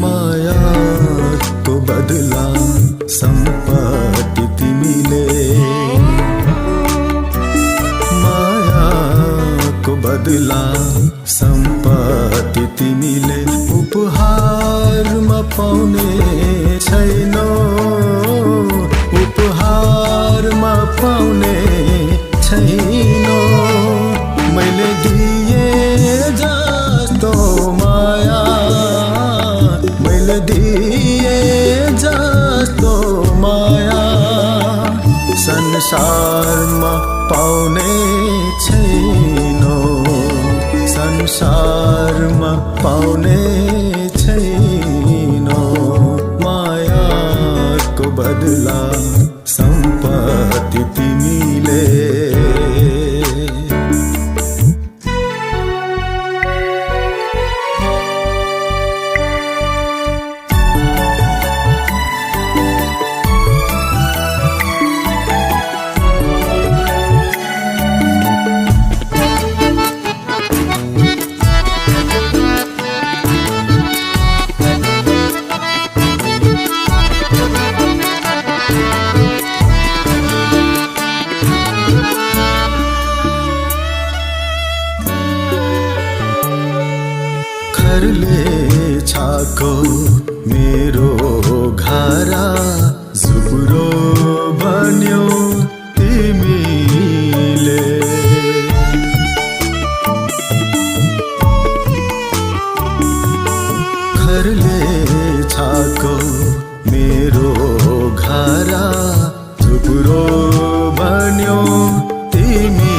मायाको बदला सम्पत्ति तिमीले, मायाको बदला सम्पत्ति तिमीले उपहारमा पाउने छैनौ, उपहारमा पाउने छैनौ। मैले दिए जस्तो माया, मैले दिए जस्तो माया संसारमा पाउने छैनौ, संसारमा पाउने छैनौ। मायाको बदला सम्पत्ति तिमीले। घरले छाको मेरो घर जुब्रो बन्यो तिमीले, घरले छाको मेरो घर जुब्रो बन्यो तिमीले।